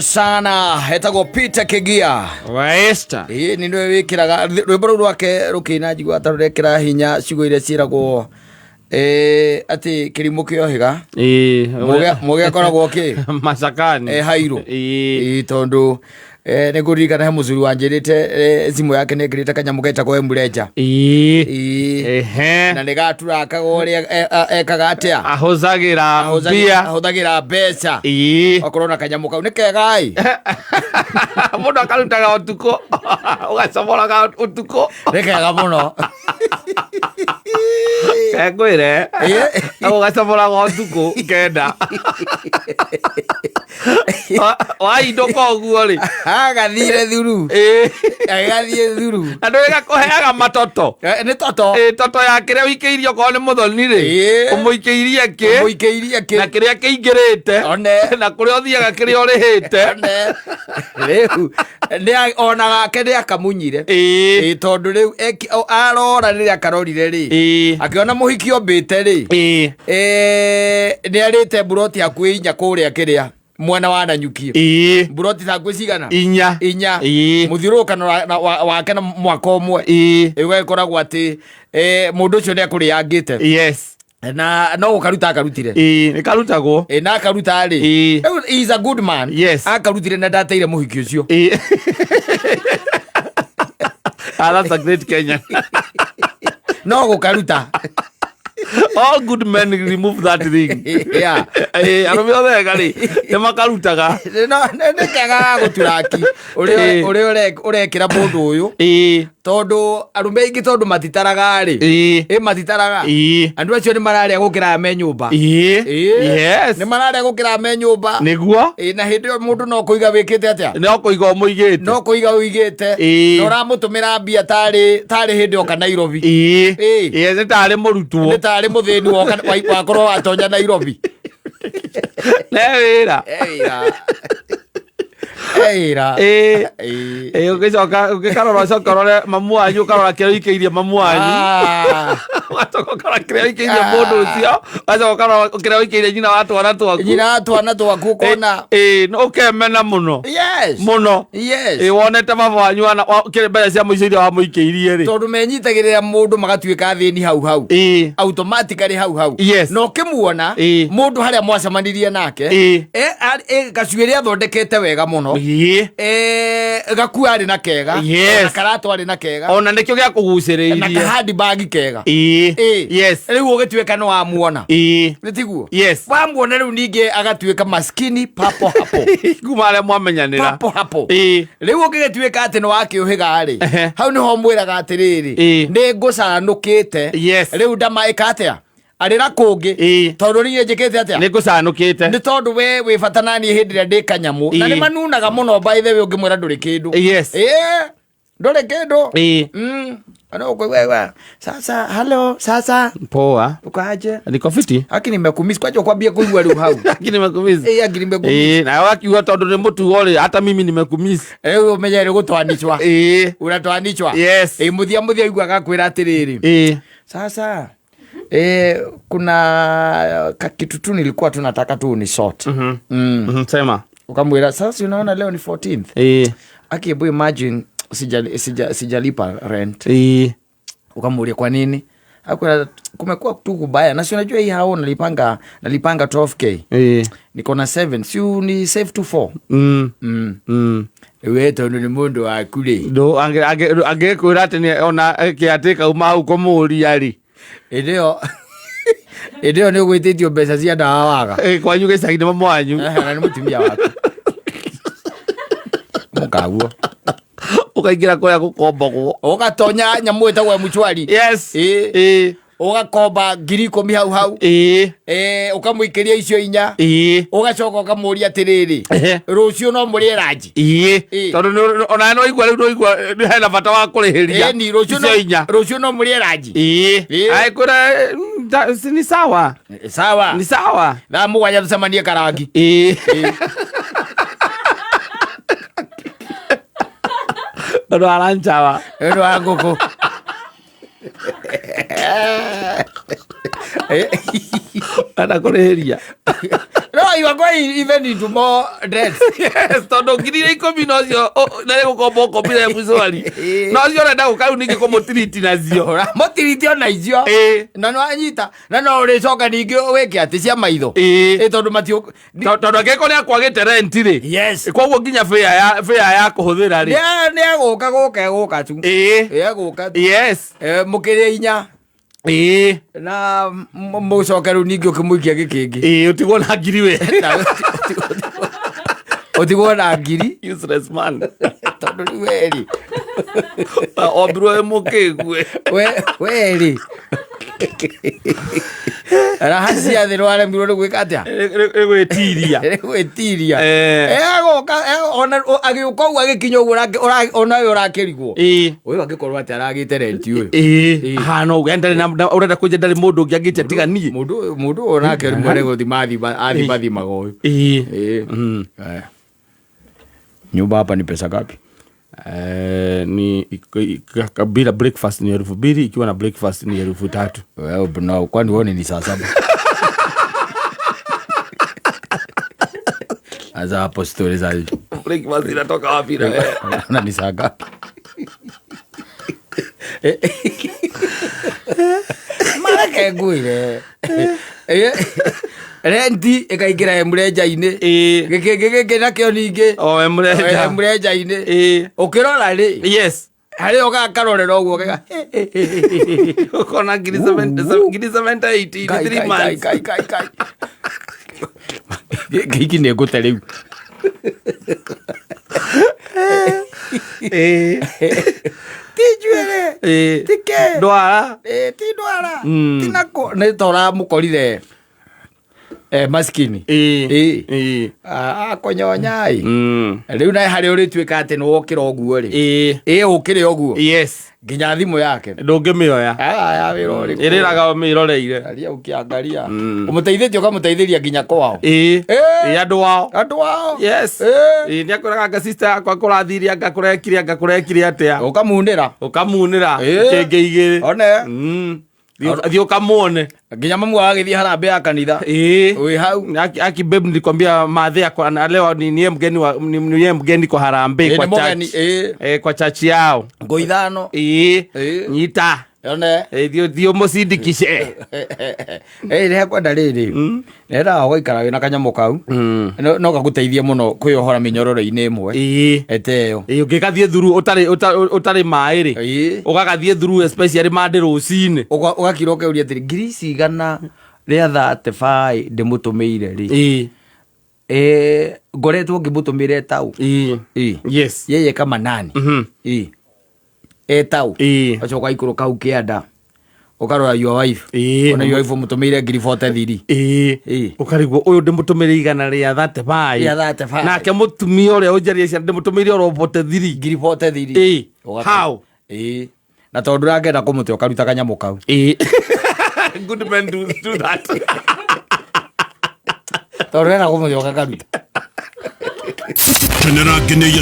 Sana etagwo Peter Kigia. Waesta. Ĩĩ nĩ nĩwe wĩkĩraga rwĩmbo rũu rwake rũkĩina, njigua ta rũrekĩra hinya ciugo iria ciĩragwo atĩ kĩrimũ kĩohĩga. Mũgĩ akoragwo kĩ macakani. Hairũ. Ĩĩ, tondũ nĩ ngũririkana he mũcuri wanjĩrĩte thimũ yake nĩ ekĩrĩte kanyamũ getagwo emurenja. Ĩĩ. Na nĩ gaturakaga ũrĩa ekaga atĩa. Ahũthagĩra mbia. Ahũthagĩra mbeca. Okorwo na kanyamũ kau nĩ kega ĩ. Mũndũ akarutaga ũtukũ, ũgacomoraga ũtukũ. Nĩ kega mũno. Ekwĩre ũgacomoraga ũtukũ kenda waindũka ũguo rĩ. Agathire thuru. Agathiĩ thuru. Na ndũrĩ gakũheaga matoto. Nĩ toto. Toto ya kĩrĩa ũikĩirie, okorwo nĩ mũthoni rĩ, ũmũikĩirie kĩ. Mũikĩirie kĩ. Na kĩrĩa kĩingĩrĩte. One. Na kũrĩa ũthiaga kĩrĩa ũrĩhĩte. One. Rĩu ona gake nĩ akamunyire. Tondũ rĩu arora rĩrĩa akarorire rĩ, akĩona mũhiki ombĩte rĩ, nĩ arĩte mburoti hakuhĩ 4 kũrĩa kĩrĩa mwena wa Nanyuki. Mburoti hakuhĩ cigana? 4. 4. Mũthiũrũrũkano wake na mwaka ũmwe. Ĩgagĩkoragwo atĩ mũndũ ũcio nĩ akũrĩangĩte. Na no gũkaruta akarutire. Ĩĩ, nĩ karutagwo. Na akaruta rĩ, rĩu he is a good man. Akarutire na ndateire mũhiki ũcio. Ah, that's a great Kenya. No gũkaruta. All good men remove that thing. Arũme othe ega rĩ, nĩ makarutaga. No, nĩ kega ga gũturaki ũrĩa ũrĩa ũrekĩra mũndũ ũyũ. Tondũ arũme aingĩ tondũ matitaraga rĩ. Ĩ matitaraga. Andũ acio nĩ mararĩa gũkĩra aya me nyũmba. Nĩ mararĩa gũkĩra aya me nyũmba. Nĩguo. Ĩ, na hĩndĩ ĩyo mũndũ no kũiga wĩkĩte atĩa? No kũiga ũmũigĩte. No kũiga ũigĩte. Na ũramũtũmĩra mbia tarĩ hĩndĩ oka Nairobi. Ĩĩ, nĩ tarĩ mũrutwo. Nĩ tarĩ mũthĩni woka wakorwo watonya Nairobi. Ne wĩra. Wĩra. Wĩra. Ĩĩ, ũgĩcoka ũgĩkarora, ũcoka ũrore mamu wanyu, ũkarora kĩrĩa ũikĩirie mamu wanyu. Ũgacoka ũkarora kĩrĩa ũikĩirie mũndũ ũcio, ũgacoka ũkarora kĩrĩa ũikĩirie nyina wa twana twaku. Nyina wa twana twaku ũkona. Ĩĩ, no ũkemena mũno. Mũno. Ĩĩ, wonete baba wanyu kĩrĩa mbeca cia mũico iria wamũikĩirie rĩ. Tondũ menyitagĩrĩra mũndũ magatuĩka athĩni hau hau. Automatically hau hau. Na ũkĩmuona mũndũ harĩa mwacemanirie nake, gacuĩrĩ athondekete wega mũno. Gakuo arĩ na kega. Ona karatũ arĩ na kega. Ona nĩkĩo gĩa kũgucĩrĩirie. Na kahandi bag kega. Rĩu ũgĩtuĩka nĩ wamuona. Nĩ tiguo? Wamuona rĩu ningĩ agatuĩka maskini papo hapo. Kuma harĩa mwamenyanĩra. Papo hapo. Rĩu ũngĩgĩtuĩka atĩ nĩ wakĩũhĩga rĩ, hau nĩho mwĩraga atĩrĩrĩ, nĩ ngũcanũkĩte. Rĩu ndamaĩka atĩa? Arĩra kũngĩ. Tondũ niĩ njĩkĩte atĩa? Nĩ ngũcanũkĩte. Nĩ tondũ we wĩ bata na niĩ hĩndĩ ĩrĩa ndĩ kanyamũ. Na nĩ manunaga mũno by the way ũngĩmwĩra ndũrĩ kĩndũ. Ndũrĩ kĩndũ. Ana ũkũigua sasa, hello, sasa. Poa. Ukaje? Niko fiti. Aki nimekumiss, kwaje kwambia kuigua rĩu hau. Aki nimekumiss. Aki nimekumiss. Na wakiuga tondũ nĩ mũtugo rĩ, hata mimi nimekumiss. Rĩu ũmenye rĩ gũtwanichwa. Unatwanichwa. Mũthia mũthia aiguaga akwĩra atĩrĩrĩ. Sasa kuna kakitu tu nilikuwa tu nataka tu ni sort. Sema. Ukamwira sasa unaona leo ni 14th. Aki hebu imagine sijalipa rent. Ukamuulia kwa nini? Akwira kumekuwa tu kubaya. Na si unajua hii hao nalipanga 12k. Niko na 7. Si ni save to 4. We tondu ni mundu waku ri. Ndo angekwira ati ni ona kĩatĩka uma hau kũmũria rĩ. Ĩndĩ ĩyo ĩndĩ ĩyo nĩ ũgwĩtĩtio mbeca cia ndawa waga. Kwanyu gĩcagi-inĩ mamu wanyu. Na nĩ mũtumia waku. Mũkaguo. Ũkaingĩra kũrĩa gũkombagwo. Ũgatonya nyamũ ĩtagwo M-Shwari. Ũgakomba 10,000 hau hau. Ũkamũikĩria icio 4. Ũgacoka ũkamũria atĩrĩrĩ, rũciũ no mũrĩe ranji. Tondũ ona no igua rĩu no igua hena bata wa kũrĩhĩria. Ĩni, Icio 4. rũciũ no mũrĩe ranji. Aĩkwĩra, ni sawa. Sawa. Ni sawa. Thaa 7 tũcemanie karangi. Tondũ aranjawa. Tondũ wa ngũkũ. Ana kũrĩhĩria. No, You are going even into more dreads. Yes, tondå ngiri iria ikũmi nocio na nĩ gũkomba ũkombire mshwari, nocio ũrenda gũka rĩu ningĩ kũmũtiriti nacio. Mũtiriti ona icio. Na no anyita na no ũrĩcoka ningĩ wĩke atĩ cia maitho. Ĩ, tondũ matio. Tondũ angĩkorwo nĩ akwagĩte rent rĩ, koguo nginya fare ya fare ya kũhũthĩra rĩ. Nĩ egũka gũka egũka tu. Egũka tu. Mũkĩrĩa inya na mũcoke rĩu ningĩ ũkĩmũikia gĩkĩngĩ. Ĩĩ, ũtigwo na ngiri we. Na ũtigwo na ngiri. Useless man. Tondũ rĩu werĩ ombirwo wĩ mũkĩgu. We werĩ raha cia thĩ rwaremirwo nĩ gwĩka atĩa? Nĩ gwĩtiria. Nĩ gwĩtiria. Egũka ona agĩũka ũguo agĩkinya ũguo ona we ũrakĩrigwo ũyũ angĩkorwo atĩ aragĩte renti ũyũ. Ĩĩ, hana ũguo. Ndarĩ ũrenda kũnja ndarĩ mũndũ ũngĩ angĩtia tiga niĩ. Mũndũ ũyũ nake rĩmwe nĩ gũthima athimathimaga ũyũ. Ĩĩ. Nyumba hapa ni pesa ngapi? Ni bila breakfast ni 2000, ikiwa na breakfast ni 3000. Wewe no, kwani wewe ni saa 7? Aza hapo story za breakfast inatoka wapi na wewe? Na ni saa ngapi? Mara kengwire. Renti ĩkaingĩra mũrenja-inĩ. Gĩkĩngĩ gĩkĩ nakĩo ningĩ. O mũrenja. Mũrenja-inĩ. Ũkĩrora rĩ. Harĩ o gakarorera ũguo gega. Ũkona ngiri 78 in 3 months. Kai kai kai. Gĩkĩ nĩ ngũte rĩu. Ti njuĩrĩ. Ti kĩ. Ndwara. Ti ndwara. Ti nako. Nĩ ta ũramũkorire maskini. Akũnyonya ĩ. Rĩu nawe harĩa ũrĩtuĩka atĩ nĩ wokĩra ũguo rĩ. Ĩ ũkĩre ũguo. Nginya thimũ yake. Ndũngĩmĩoya. Ya wĩra ũrĩkũ? Ĩrĩraga ũmĩroreire. Angalia ũkĩangaria. Ũmũteithĩtie ũkamũteithĩria nginya kwao. Ĩ andũ ao. Andũ ao. Yes. Ĩ nĩ akwĩraga anga sister yakwa kũrathire anga kũrekire anga kũrekire atĩa. Ũkamunĩra. Ũkamunĩra. Kĩngĩ igĩrĩ. One. Thiĩ ũkamuone. Nginya mamu agagĩthiĩ harambee ya kanitha. Wĩ hau. Aki babe nilikwambia madhe yako na leo ni niye mgeni wa ni niye mgeni kwa harambee kwa church. Kwa church yao. Ngo ithano. Nyita. One. Thiĩ thiĩ ũmũcindikishe. Rĩrĩa kwenda rĩrĩ. Nendaga gũikara wĩna kanyamũ kau. No gagũteithie mũno kwĩyohora mĩnyororo-inĩ ĩmwe. Ete ĩyo. Ũngĩgathiĩ thuru ũtarĩ ũtarĩ maĩ rĩ. Ũgagathiĩ thuru especially Monday rũcinĩ. Ũgakira ũkeuria atĩrĩ ngiri ici igana rĩa 35 ndĩmũtũmĩire rĩ. Ngoretwo ngĩmũtũmĩra etaũ. Yes. Yeye kama nani? Etaũ. Ũgacoka ũgaikũrũka hau kĩanda. Ũkarora your wife. Ona your wife ũmũtũmĩire ngiri 43. Ũkarigwo ũyũ ndĩmũtũmĩire igana rĩa 35. Rĩa 35. Nake mũtumia ũrĩa ũnjaria ciana ndĩmũtũmĩire oro 43. Ngiri 43. How? Na tondũ ndũrakĩenda kũmũte ũkaruta kanyamũ kau. Good men do that. Tondũ ndũrenda kũmũte ũgakaruta. Kenera ngeneia.